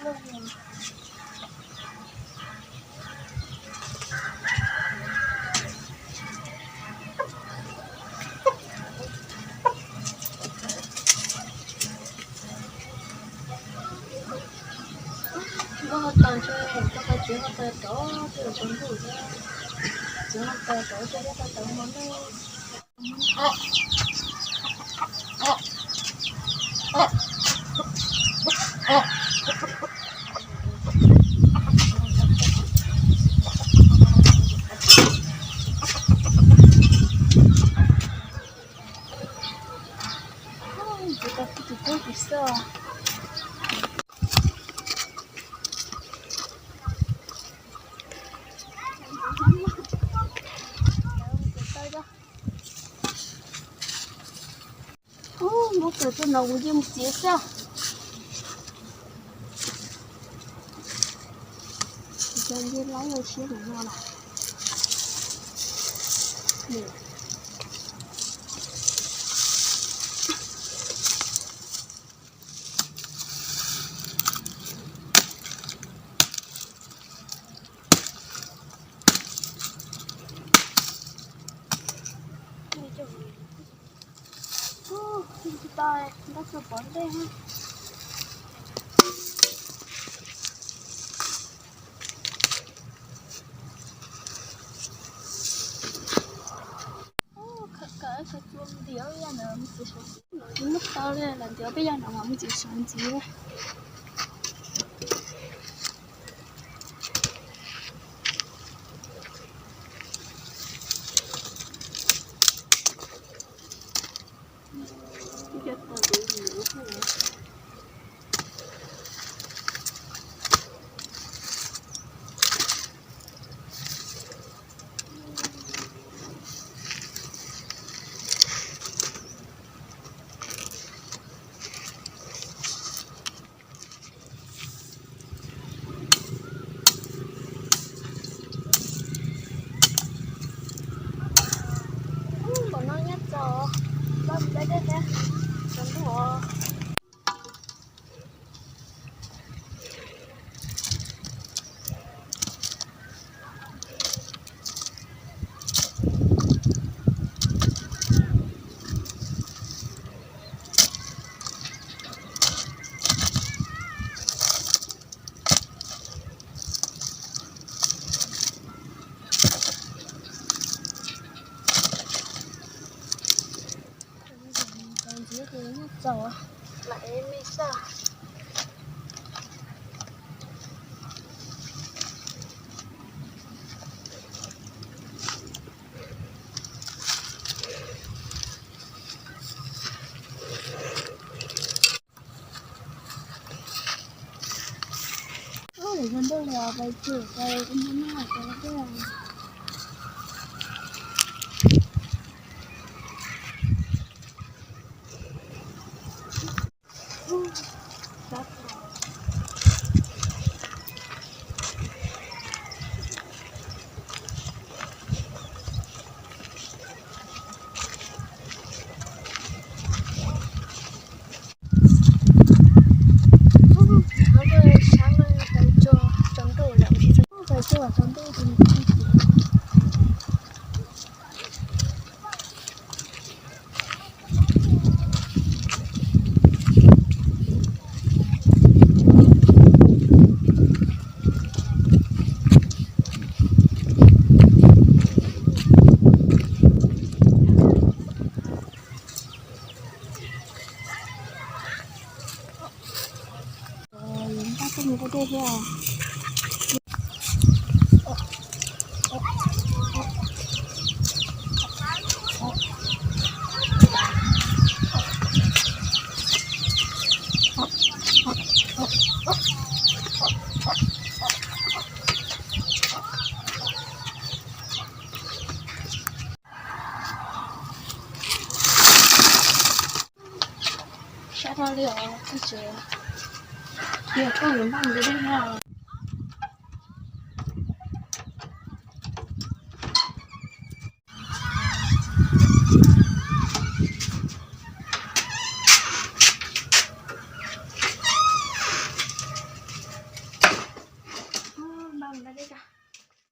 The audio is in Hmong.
Nkauj ho tas ntshe, koj qhov tsev ho tas rov, tej zaum tsaus ntuj thiab. Tsev ho tas rov, tej zaum tau tawm hmo noj. Kuv tau kuv tus kub kuv xwb. Ub, muab kaws tuaj no kuv cia mus txiav xwb. Cov nce laib ua siab mus no lawm. Tsis tau, ntab tsuas pov ntej. Khaws khaws cua ntiav ib yam ntawm mus txiav saum ntxiv. Muab tau li lawm ntiav peb yam ntawm mas mus txiav saum ntxiv. Npaum no nyob txaus, npaj mus dai dej thiab, tsaus ntuj os. Ntxiv ces nyob txaus, lam ev me xwb. Ub, lawv zoo nkauj li os, pais tsuam pais ua noj cov no. Npaj tuaj mus dai dej thiab. Sab dhau li os, koj tsev. Yog koj yuav npaj mus dai dej thiab. Ntawd li cas?